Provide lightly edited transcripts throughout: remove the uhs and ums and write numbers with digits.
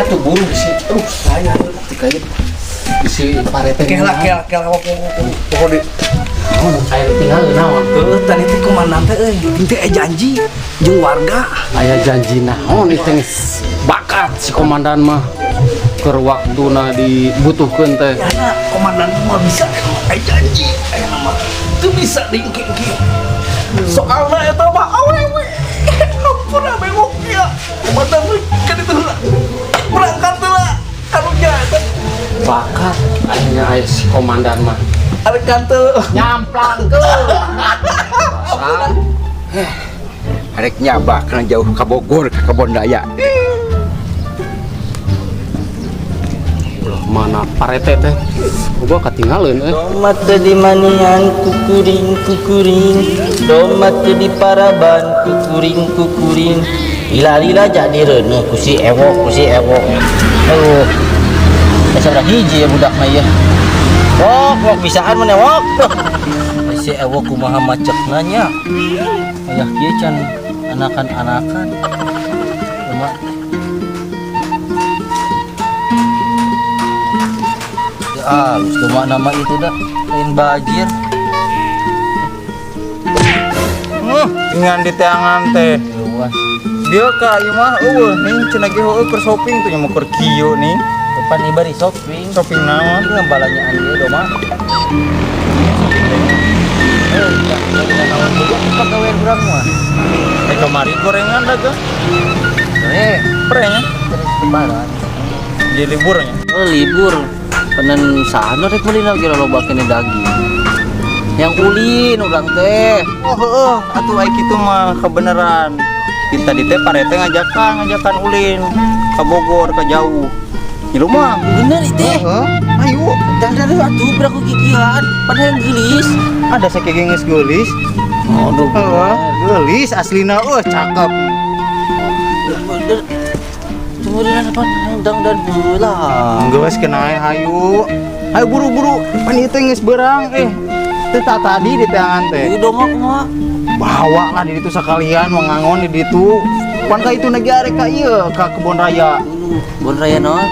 Atuh buru bisi. Aduh, saya teu bisi parete. Kela kela kela pokok di Naon aya tinggal naon? Heuh, tadi teh komandan teh euy, teh aya janji jeung warga. Aya janji naon ieu teh geus bakat si komandan mah keur waktuna dibutuhkeun teh. Ya komandan mah bisa aya janji aya nama teu bisa diengke-engke. Soalna eta mah awewe. Ampun bewok ya. Komandan kan itu heula. Berangkat heula karunya eta. Bakat akhirnya aya si komandan mah. Arek kantel. Nyamplangkeun. Arek nyabak kana jauh ka Bogor ka Kebon Raya. Loh, mana parete teh? Gua ketinggalan eh. Tomat di manian kukuring kukuring, tomat di paraban kukuring kukuring, lila-lila jadi reuneuh ku si ewok ku si ewok. Aduh, asa hiji ya budak mah ieu. Wok wok bisaan mana wok. Si ewok kumaha macekna nya. Ayah kieu can anakan-anakan. Cuma ya halus cuma nama itu dah lain bajir. Ngan di teangan teh. Luas. Dia ka ieu mah eueuh ning cenah ge heueuh keur shopping tuh nya mah keur kieu nih. Depan ibari shopping. Shopping naon? Ini ngembalanyaan dia doma. Eh, naon juga pegawai urang mah. Eh kamari gorengan dagang. Eh, Prenya terus lebaran. di liburnya. Oh, libur. Penen sano rek meuli kira loba kene daging. Yang ulin urang teh. Oh heueuh atuh ai kitu mah kebenaran. Kita di teh parete ngajakan ulin ka Bogor ka jauh. Ngilu mah. Bener itu. Heeh. Ayo, Jangan atuh beraku kikian, padahal yang geulis. ada sakege geus geulis. Aduh, Heeh, geulis aslina eueuh cakep. bener. Tunggu dan apa undang dan heula. Geus kena hayu. Hayu buru-buru, pan ieu teh geus beurang eh. Teu tadi di teangan teh. Ieu doma kumaha? Bawa lah di ditu sekalian mengangon di ditu. Pan ka itu lagi arek ka ieu ka kebon raya. Kebon raya naon?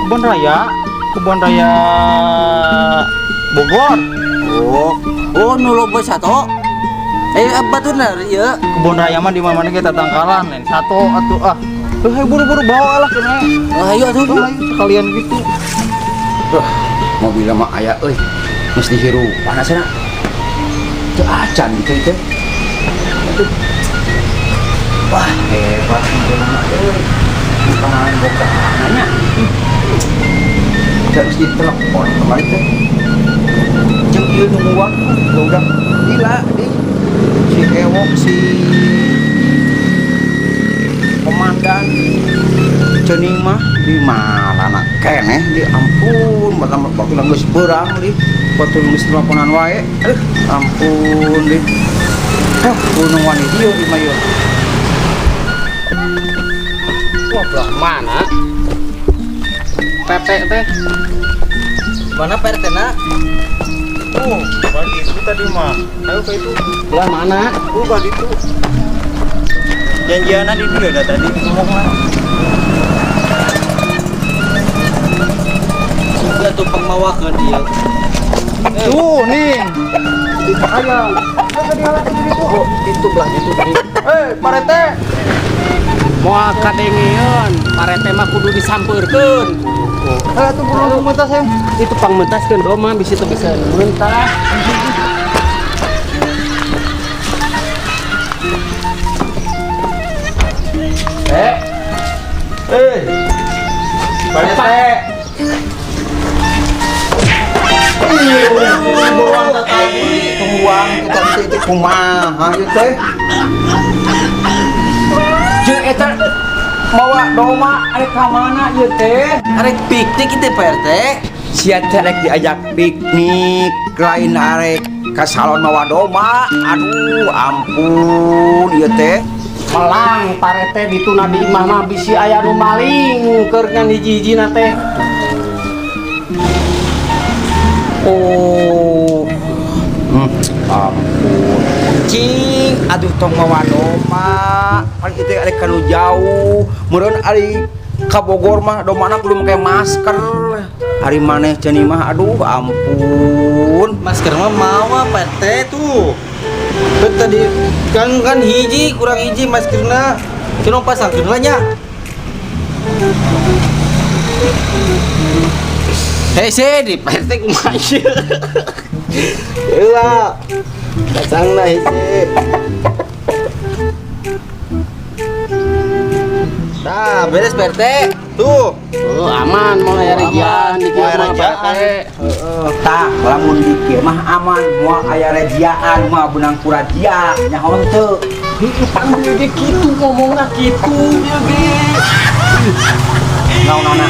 Kebon raya, kebon raya Bogor. Oh, oh nu loba sato. Eh, baturna ieu. Kebon raya mah di mana-mana kita tangkalan lain satu atuh ah. Eh, hayu buru-buru bawa lah kena. Oh, ayo atuh. Oh, ayo sekalian gitu. Duh, mobilna mah aya euy. Geus dihirupan asana. Teu acan gitu teh. Aduh. Wah, hebat mobilna mah euy. Bukan boga nanya. Harus ditelepon kemarin teh. Jeung ieu nunggu waktu, udah gila di si Ewok si komandan cening mah di mana keneh di ampun bakal bakal geus beurang di batur geus teleponan wae aduh ampun di heh gunung wani dieu di mah ieu. Wah, belah mana? Pepe teh. Mana Pak RT na? Oh, balik itu tadi mah. Ayo ke itu. Belah mana? Oh, balik itu. Janjianna di dieu dah tadi ngomong mah. Juga tuh pangmawakeun ieu. Tuh, nih. Aya. Oh, itu belah itu tadi. Eh, Pak RT. Moal kadengeun, parete mah kudu disampeurkeun. Eh, atuh buru mentas ya. Itu pangmentaskeun doma bisi teu bisa mentah. Eh, Eh. Pak RT. Buang tadi, buang kita teh kumaha ieu teh. Jeung eta mawa doma arek ka mana ieu teh? Arek piknik itu Pak RT. Sia teh arek diajak piknik, lain arek ka salon mawa doma. Aduh, ampun ieu teh. Melang parete dituna di imah mah bisi aya nu maling keur ngan hiji-hijina teh. Oh. Ampun. Cing, aduh tong mawa doma. Pan kitu arek kanu jauh. Meureun ari Ka Bogor mah domana kudu make masker. Ari maneh ceuni mah, aduh ampun. Masker mah mawa Pak RT tuh. Bet tadi kan kan hiji kurang hiji maskerna. Cenah pasangkeun lah nya. Hese di Pak RT kumaha ieu? Heula. Pasangna hese. Nah, beres Pak RT. Tuh. Oh, aman mau aya rejian di kieu Moal aya mah Pak rejian. RT. Heeh, tah lamun di kieu mah aman, moal aya rejiaan, moal beunang ku razia, nyaho teu. Heuh, pan dia ge kitu ngomongna kitu dia ge. Naonana?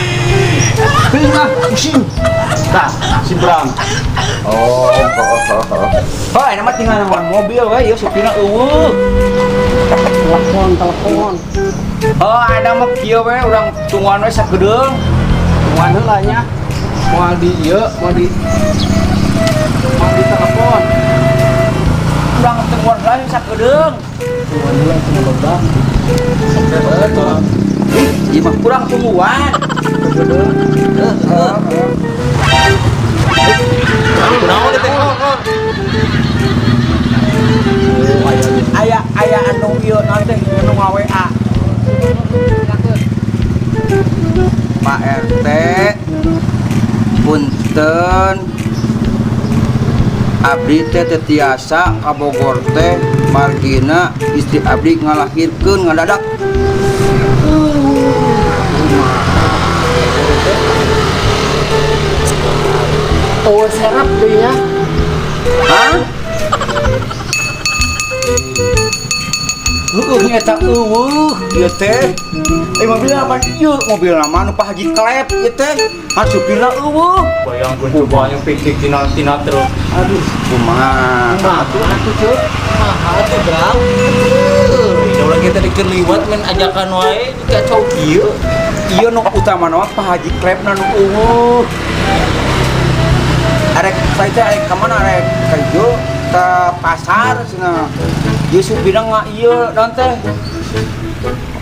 Heuh lah, pusing. Tah, si Bram. Oh. Oh, ini mah tinggal nangguan mobil we, ieu supirna euweuh. Telepon, telepon. Oh, ada mah kieu we urang tungguan we sakedeung. Tungguan heula nya. Moal di ieu, moal di telepon. Urang tungguan heula sakedeung. Tungguan heula cenah lobang. Ih, ieu mah kurang tungguan. Heeh. Naon teh? Aya aya anu ieu naon teh anu nga-WA. Pak RT, punten, abdi teh teu tiasa ka Bogor teh margina istri abdi ngalahirkeun ngadadak. Oh, serap deui nya. Hah? Heueuh nya eta euweuh ieu teh. Eh, mobil apa ieu? Mobil mah nu Pak Haji Klep ieu teh. Han supirna euweuh. Bayangkeun coba yang pikir tina tina truk. Aduh, kumaha? Atuh atuh ceu. Mahal tuh, Bro. Ya ulah kita dikir liwat men ajakan wae kacau kieu. Ieu nu utamana mah Pak Haji Klepna nu euweuh. Arek saya teh arek ka mana, arek ka ieu ka pasar cenah. Ieu supirna nga ieu naon teh?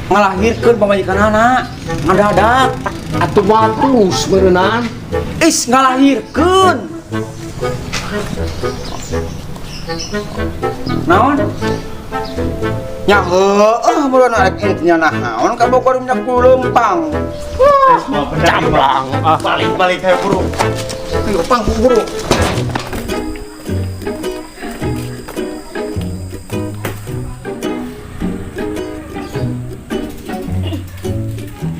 Ngalahirkeun pamajikanana ngadadak. Atuh mah terus meureunan. Is ngalahirkeun. Naon? Nya heueuh meureun arek intinya naon ka Bogor minyak leumpang. Camblang. Ah, Balik-balik kayak buru. Leumpang buru.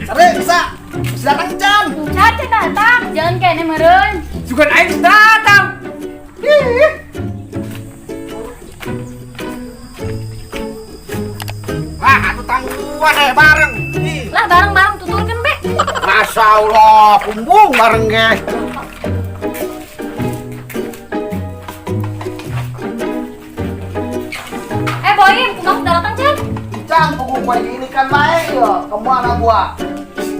Sare bisa. Bisa datang can. Caca datang, jalan kene meureun. Sugan aing datang. Ih. Wah, atuh tangguhan eh bareng. Ih, Lah bareng-bareng tuturkeun be. Masya Allah, kumbung bareng ge. Eh Boim, kumaha datang Can? Can, pukul gua ini kan bae yo. Kemana gua?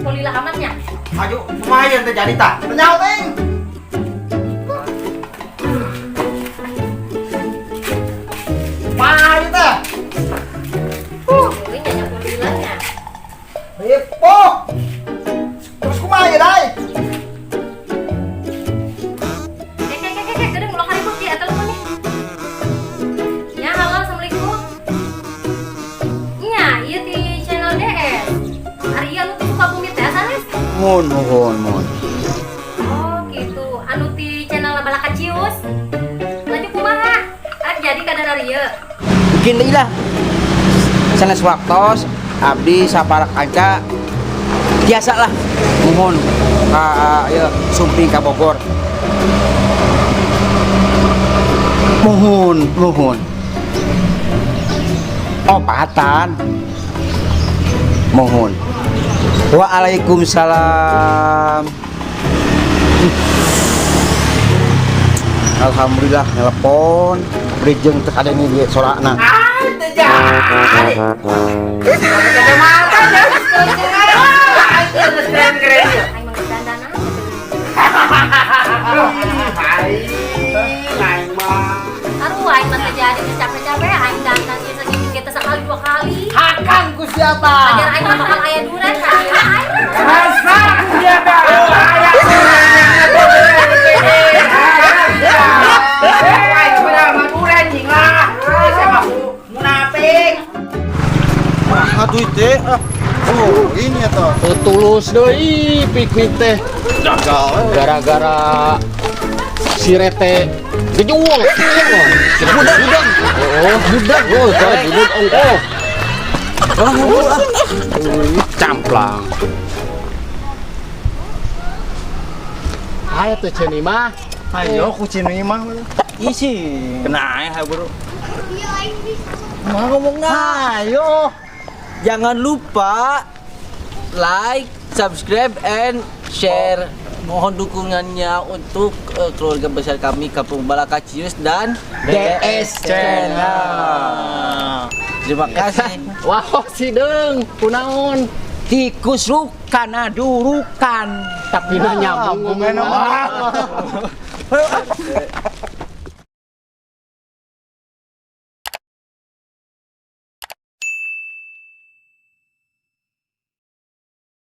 Kulila amatnya. Maju, lumayan teh jadi tah. Kenyaho teh. Maju teh. Boim nyanyi kulilanya. Ripuh. Terus kumaha ya, Dai? Eh, eh, eh, eh, geuning ulah karibut di telepon nih. Ya, halo, assalamualaikum. Nya, ieu di channel DS. Ari ieu anu ti Sukabumi teh sanes? Mohon, mohon, mohon. Oh, gitu. Anu ti channel Balaka Cius. Laju kumaha? Arek jadi kadar ari ieu. Bikin deui lah. Sanes waktos abdi sapara kanca biasa lah. Mohon ka ieu sumping ka Bogor. Mohon, mohon. Obatan. Mohon. Waalaikumsalam. Alhamdulillah telepon brijeng teu kadenge ge sorana. Ah, teu jadi. Aing mah geus dandan aja. Aing mah. Aduh, aing mah teu jadi geus capek-capek aing dandan geus segini kita sekali dua kali. Hakan ku siapa? Ajar aing mah bakal aya duren ka. Aing mah. Aduh teh. Oh, ini atau. Teu tulus deui piknik teh. Gara-gara si rete gejuang. Budak budak. Oh, budak. Oh, tah budak ongkoh. Camplang. Ayo tuh ceuni mah. Ayo ku cini mah. Isi. Kena ya bro. Mah ngomong ayo. Jangan lupa like, subscribe, and share. Mohon dukungannya untuk keluarga besar kami Kampung Balakacius dan DS Channel. Terima kasih. Wah, si deung, kunaon? Tikus rukan adurukan. Tapi na nyambung ngomong.